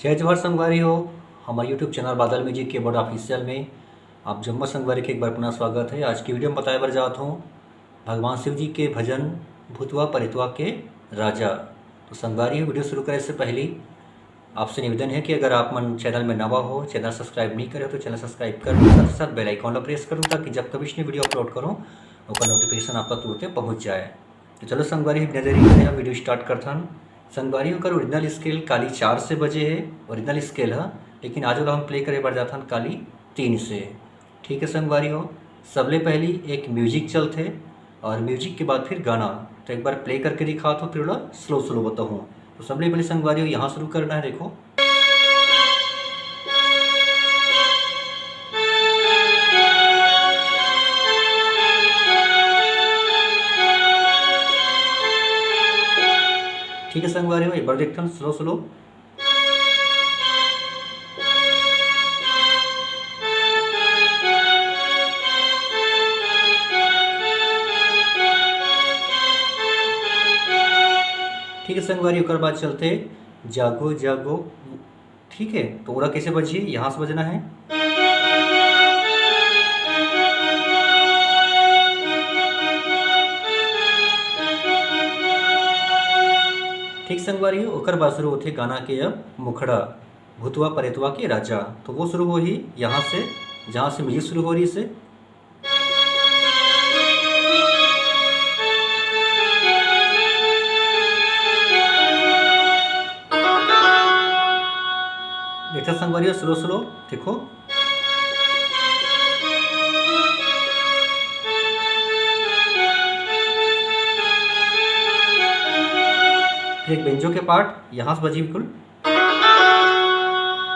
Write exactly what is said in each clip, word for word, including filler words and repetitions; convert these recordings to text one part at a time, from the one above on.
जय जोहार संगवारी हो, हमर YouTube चैनल बादल म्यूजिक कीबोर्ड ऑफिशियल में आप जम्मो संगवारी के एक बार पुनः स्वागत है। आज की वीडियो में बताए बर जात हूँ भगवान शिव जी के भजन भूतवा परेतवा के राजा। तो संगवारी हो, वीडियो शुरू करे से पहले आपसे निवेदन है कि अगर आप मन चैनल में नवा हो, चैनल सब्सक्राइब नहीं करे हो तो चैनल सब्सक्राइब कर लो, साथ ही साथ बेल आइकन ला प्रेस कर दो, ताकि जब कभी इसने वीडियो अपलोड करूँ ओकर नोटिफिकेशन आप तक तुरंते पहुँच जाए। तो चलो संगवारी, बिना देरी करे हम वीडियो स्टार्ट करथन। संगवारी, ओकर ओरिजिनल स्केल काली चार से बजे है, ओरिजिनल स्केल है, लेकिन आज वाला हम प्ले करे बर जाथन काली तीन से। ठीक है संगवारी हो, सबले पहली एक म्यूजिक चलथे और म्यूजिक के बाद फिर गाना। तो एक बार प्ले करके दिखात हूँ, फिर ओला स्लो स्लो बताहूँ। तो सबले पहले संगवारी हो, यहाँ शुरू करना है। देखो, ठीक है संगवारी हो, एक बार देखथन स्लो स्लो। ठीक है संगवारी, ओकर बाद चलथे जागो जागो। ठीक है, तो ओला कैसे बजही, यहाँ से बजना है। ठीक संगवारी हो, ओकर बाद शुरू होथे गाना के अब मुखड़ा, भूतवा परेतवा के राजा। तो वो शुरू होही यहाँ से, जहाँ से म्यूजिक शुरू हो रही से। देखा संगवारी हो, स्लो स्लो देखो। फिर एक बेंजो के पार्ट यहाँ से बजी बिल्कुल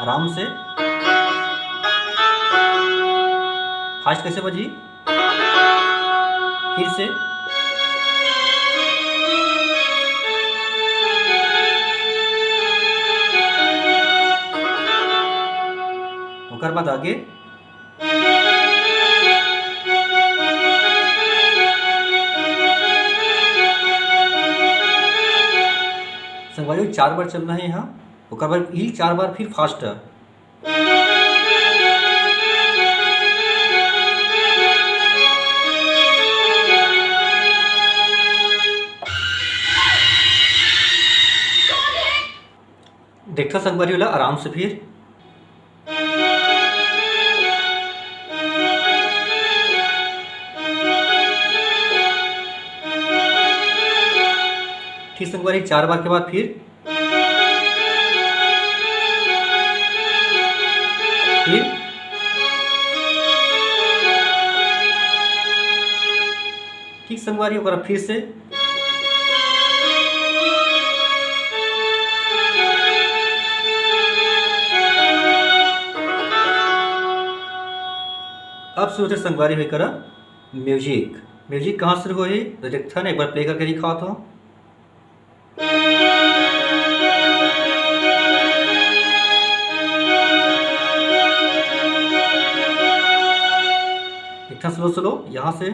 आराम से। फास्ट कैसे बजी? फिर से। ओकर बाद आगे। संगवारी, चार बार चलना है यहाँ। ओकर बाद ई चार बार फिर फास्ट। देखा संगवारी वाला आराम से फिर। ठीक संगवारी, चार बार के बाद फिर, फिर ठीक संगवारी, ओकरा फिर से। अब शुरू से संगवारी होई करा म्यूजिक। म्यूजिक कहाँ शुरू होही? तो देखथन, एक बार प्ले करके दिखावत हूँ। देखथन स्लो स्लो यहाँ से।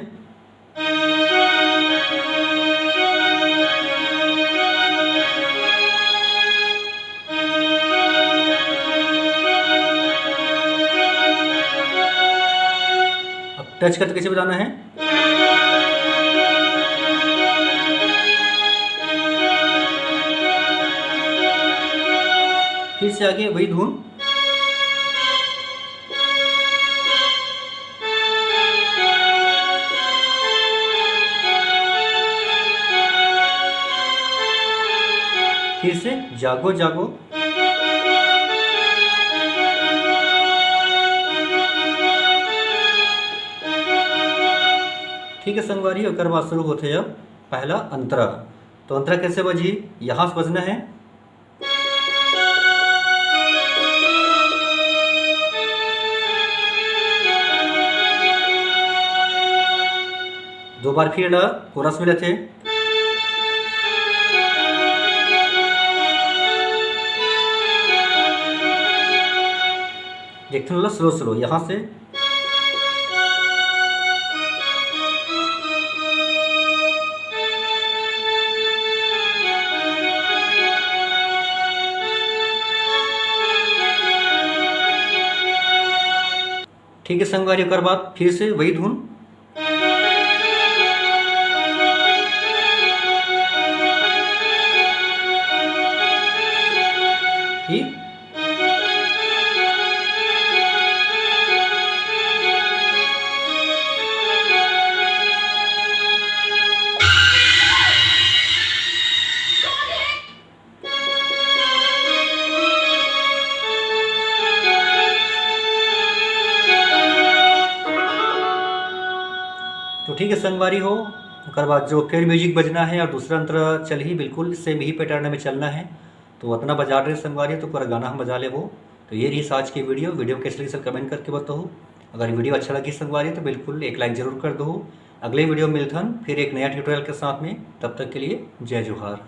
अब टच करके कैसे बजाना है। फिर से आगे वही धुन। फिर से जागो जागो। ठीक है संगवारी, ओकर बाद शुरू होथे अब पहला अंतरा। तो अंतरा कैसे बजी? यहाँ से बजना है। दो बार फिर ला कोरस में लेथे। देखते हैं स्लो स्लो यहाँ से। ठीक है संगवारी, ओकर बाद फिर से वही धुन। ठीक। तो ठीक है संगवारी हो, ओकर बाद जो फिर म्यूजिक बजना है और दूसरा अंतरा चलही, बिल्कुल सेम ही पैटर्न में चलना है। तो अतना बजा रहे संगवारी, तो पूरा गाना हम बजा लेबो। तो ये रही आज की वीडियो। वीडियो कैसे लगी सब कमेंट करके बताओ। अगर वीडियो अच्छा लगी संगवारी तो बिल्कुल एक लाइक जरूर कर दो। अगले वीडियो में मिलथन फिर एक नया ट्यूटोरियल के साथ में। तब तक के लिए जय जोहार।